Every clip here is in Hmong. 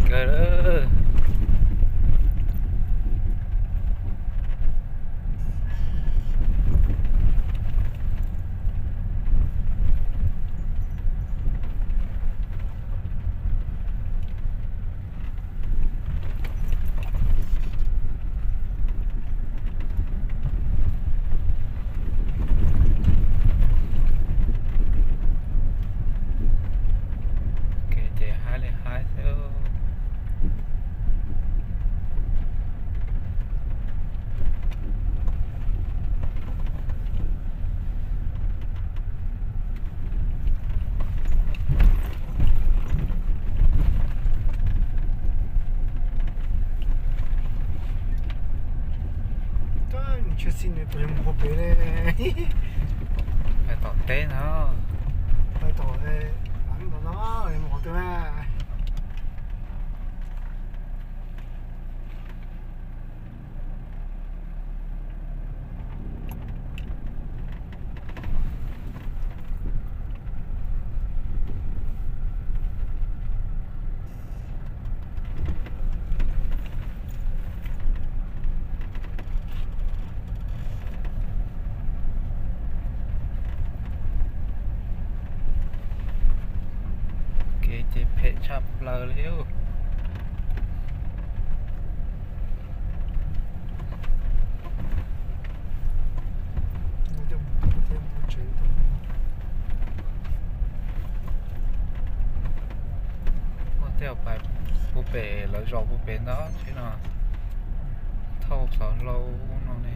kawg lawm. Kev ces haib li haib xwb. Tsheb xij nws puas yog mus qhov pem ne? Pais tom teb no. Pais tom, no, mus qhov twg na? Kev ces phem tshaj plaws li. Tej zaum pais puag pem lawv zos puag pem ntag tsheb no, thauj xov hlau no ne.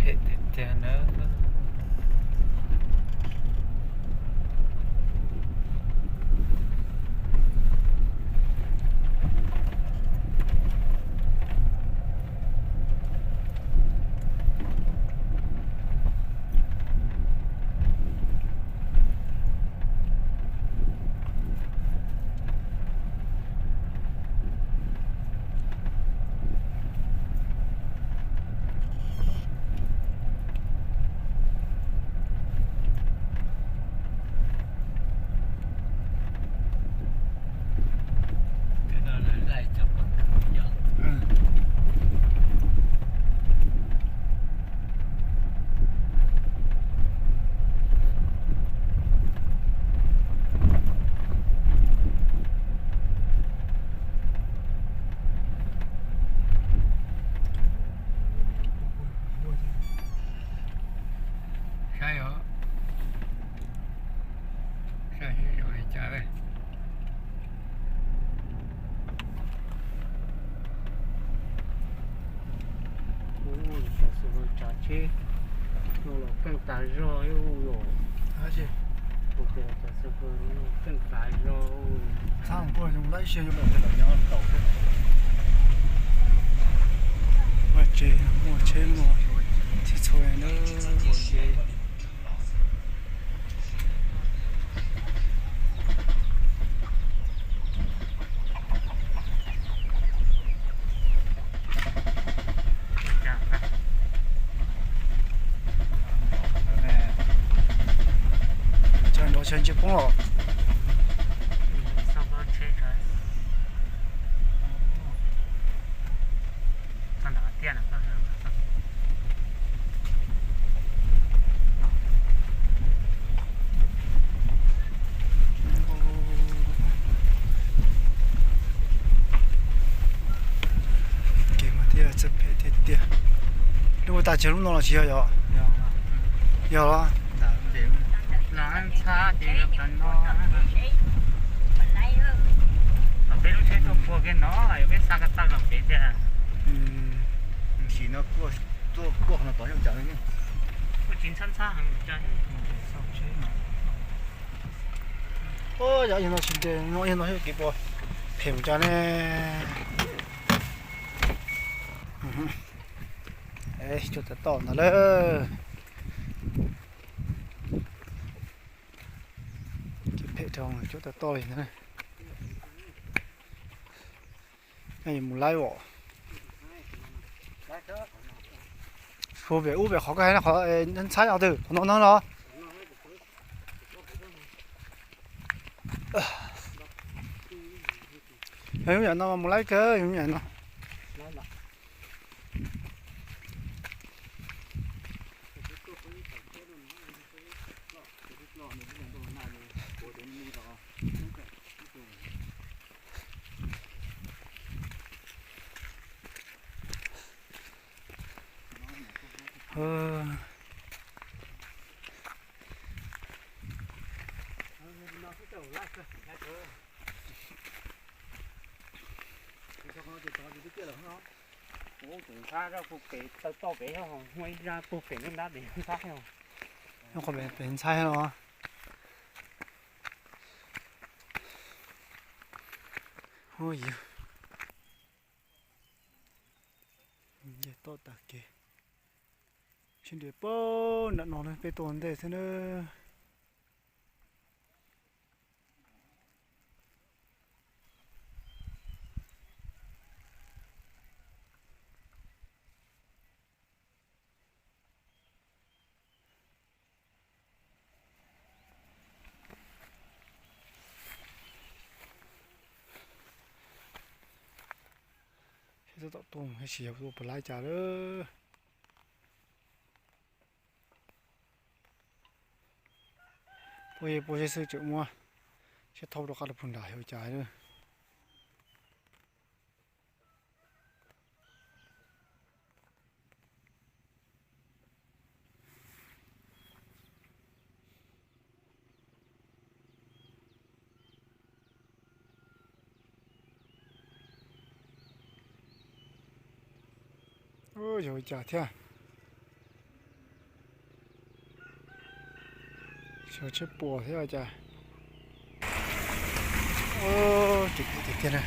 Phem tiag tiag na. Saib os, saib zoo li cas. Cov xwm tsav tsheb no los keej tas zog ib ub los. Ua tias cov xwm keej tas zog. Txhab kuj zoo lab ib siab yuav los tej los nyob tau thiab. Vaj tse muaj tsheb muaj txhij txhua na. Tsam nrov sawv ntsis poob los. Kev mas thiaj txawj phem tiag tiag. Lub ua tas tsis yog lub no los tsis yog yog? Yog los? Ntawm ntawm no. Peb lub tsheb tuaj puag kiag no, peb xa ko taw los pem tiag. Sim no tuaj puag no tod xyov cas. Kuj tsis ntxhab ntxhab heev. Yog no tsis ntes no, yog no xyov kev puas phem mus cas ne. Cuab tawv toj ntag lawm. Kev phem dhau, cuab tawv toj li ntag. Mus laib os. Hu pem ub pem qhov koj hais no, qhov ntxhab os, twg qhov no no los. Yog yam no mus laib kawg, yog yam no. Ntxhab zaj puag pem, tawg toj pem, muaj ib zaj puag pem nruab nrab pem ntxhab os. Qhov pem ntxhab los. Hu yus, nce toj tag kev, sib nres puag nram no na, peb tuaj ntej xwb na. Seb tab tom tuaj mus sis yog tuaj puas laib cas lawm. Puab yog puab seb xwb tseem muab seb thauj rov qab rau puag nram yog cas lawm. Yog ua cas thiab? Xyov tsheb puas thiab ua cas. Kev phem tiag tiag na.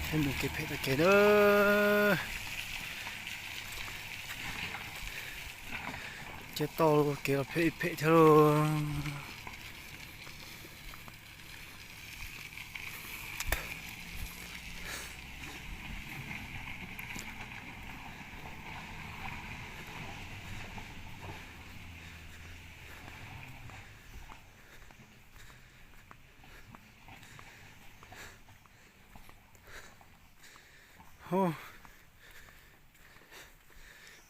Tsheb mus kev phem tag kev na. Ces tau kev los phem ib phem thiab lauj.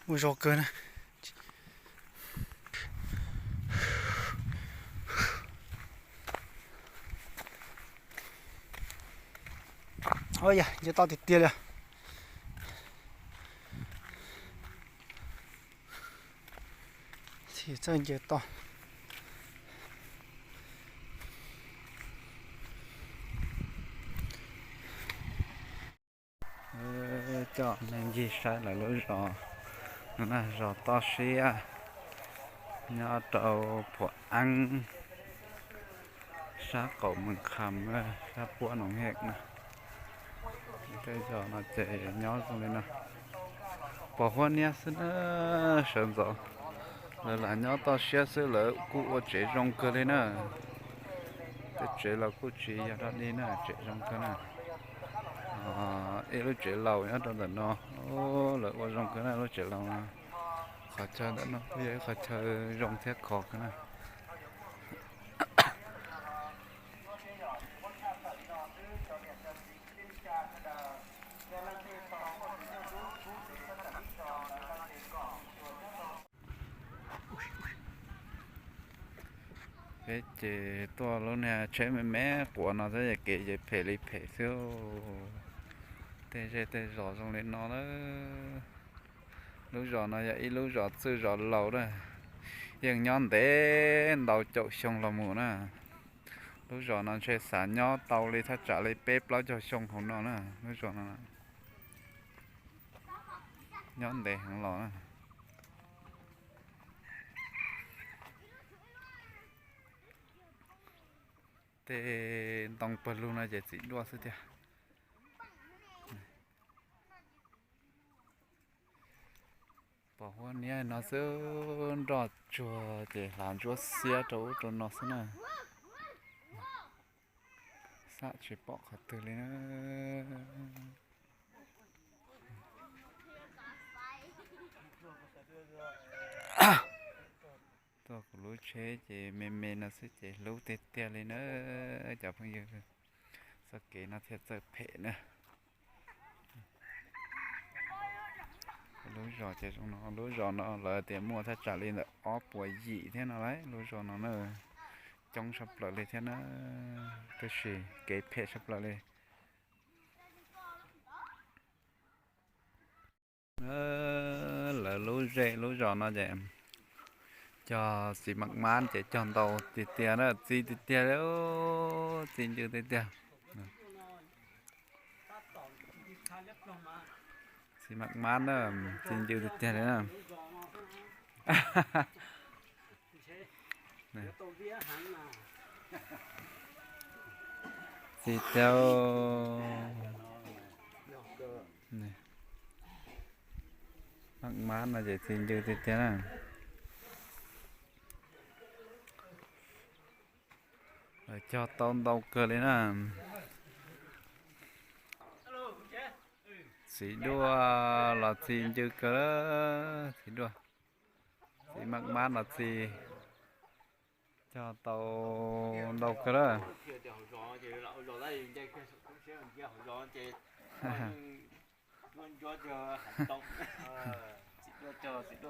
Ua zog kawg na. Ua yog nce toj tiag tiag li. Txhij txawj nce toj. Coj nej ncig saib lawv lub zos no na, zos Toj Siab, nyob rau Phuam Eeb, sab qaum Mees Kham, sab puab Noom Heej na. Tej zos no ces nyob zoo li no, pos huab niab xwb na, sawv ntxov. Lawv lam nyob toj siab xwb, lawv kuj ua tsev zoo kawg li na. Tej tsev los kuj tsis yog dog dig na, tsev zoo kawg na. Ib lub tsev laus nyob rau ntawm no, lawv ua zoo kawg na lub tsev laus no. Qhov chaw ntawm no kuj yog ib qhov chaw zoo thiab khov kawg na. Peb ces tuaj lub niag tsheb me me quav no xwb, kev ces phem li phem xwb. Tej zej tej zos zoo li no lawm. Lub zos no yog ib lub zos txwj zos laus na, yeej nyob ntev ntau caum xyoo los mus na. Lub zos no ntshe xav nyob tau li thaj tsam li peb plaub caug xyoo hauv no na, lub zos no nyob ntev heev los na. Tej ntoo pawg lug no ces txiv duaj xwb tiag. Pom huab niab no xwb, nroj tsuag ces hlav ntsuab xiab rau ub rau no xwb na. Xav tsis pom qhov twg li na. Tuaj kuv lub tsheb ces me me no xwb ces hlub tiag tiag li na cov phooj ywg. Txoj kev no thiaj txawj phem na. Lub zos ces zoo no, lub zos no lawv tias muaj thaj tsam li ntawm ob puas yim thiab no lauj, lub zos no na. Coob tshaj plaws li thiab na, tab sis kev phem tshaj plaws li. Lawv lub zej lub zos no ces cog txiv mam mab ces cog ntau tiag tiag na, txi tiag tiag li, txi ncw tiag tiag. Txiv mam mab na, txi ncw tiag tiag li na. Txi tiag. Mam mab no ces txi ncw tiag tiag na. Lawv cog tau ntau kawg li na. Txiv duaj los txi ncw kawg, txiv duaj, txiv mam mab los txi, cog tau ntau kawg lawm.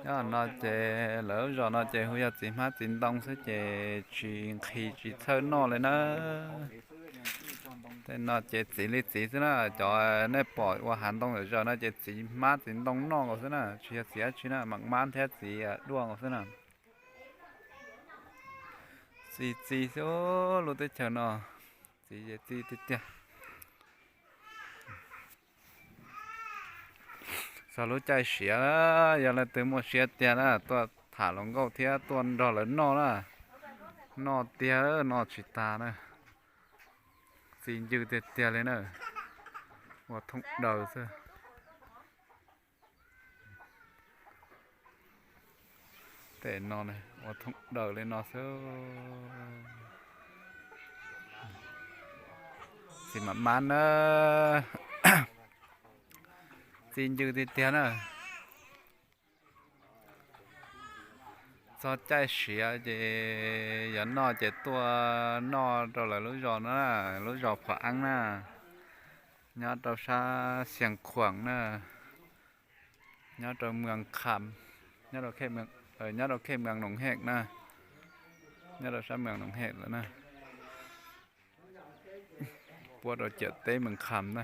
Nyob no ces lawv lub zos no ces hu yog txiv hmab txiv ntoo xwb ces tsis nqhis tsis txhawj noj li na. Tej no ces txiv li txiv xwb na, cov nej pom ua hav ntoo zom zaws no ces txiv hmab txiv ntoo noj nkaus xwb na, tsis yog txiv dab tsi na, mam mab thiab txiv duaj nkaus xwb na. Txi txi xwb, lub teb chaws no txiv ces txi tiag tiag. Txog lub caij siav, yog leej twg muaj siab tiag na tuaj tham hluas nkauj thiab tuaj nrog lawv noj na. Noj tiag, noj tsis tas na. Txi ncw tiag tiag li na. Ua thooj daws xwb. Tej no ua thooj daws li no xwb. Txiv mam mab na, txi ncw tiag tiag na. Txog caij siav ces yog noj ces tuaj noj rau lawv lub zos no, lub zos Phuam Eeb na, nyob rau sab Xias Khuam na, nyob rau Mws Kham, nyob rau khej Mws Noom Hem na, nyob rau sab Mws Noom Hem lawm na. Puab rau ciam teb Mws Kham na.